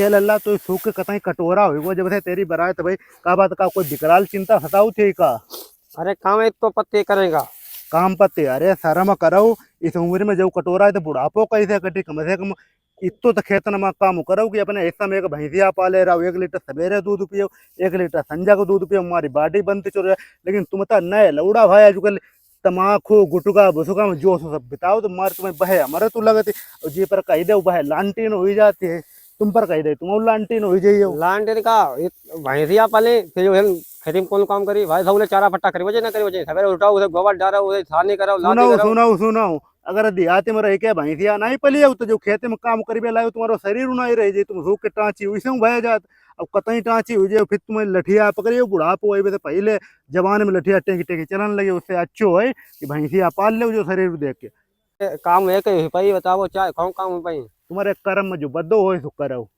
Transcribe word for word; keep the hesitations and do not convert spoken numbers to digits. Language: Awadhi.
ए लल्ला, तू सूख के कतई कटोरा होइगो, जब से तेरी बरात भई, का बात का कोई विकराल चिंता सताउत ही का? अरे काम एक तो पत्ते करेगा। काम पत्ते, अरे शर्म करउ, इस उम्र में जउ कटोरा है तो बुढ़ापो कैसे कटी? कम से कम इत्तो तो खेतन मा काम करउ कि अपने हिस्सा में एक भैंसिया पाले रहउ, एक लीटर सवेरे दूध पियो, एक लीटर संझा को दूध पियो, हमारी body बनती चल रही है। लेकिन तुम तो नए लौड़ा भाई, आजकल तमाखू, गुटखा, बुसुका में जो सो सब बिताओ, तो मार तुम्हें बहे हमारे तो लगती, और जे पर कही दे, बहे लांटीन हुई जाती है, तुम पर कही दे, तुम लांटीन हुई जाइयो। लांटीन का, ये भैंसिया पाले, फिर जो है खेती में कौन काम करी भाई? सबले चारा फट्टा करी वजह ना करी वजह, सवेरे उठाओ, उसे गोबर डालो, उसे सानी कराओ, लादी सुनाओ, कराओ। सुनाओ, सुनाओ, अगर देहाती में रह के भैंसिया नहीं पलियो, तो जो खेते में काम करिबे लायो, तुम्हारो शरीर नहीं रह जाए, तुम सूख के टाँची, वैसे हूँ भय जात। अब कतई टाँची हुई जाए, फिर तुम्हें लठिया पकड़ियो, बुढ़ापो वही से पहले जमाने में लठिया टेकी टेकी चलन लगे, उससे अच्छो है कि भैंसिया पाल ले, जो शरीर देख के। ए, काम है कि हुई पाई बताओ, चाहे कौन काम हुई पाई? तुम्हारे कर्म में जो बदो होए, सो करो।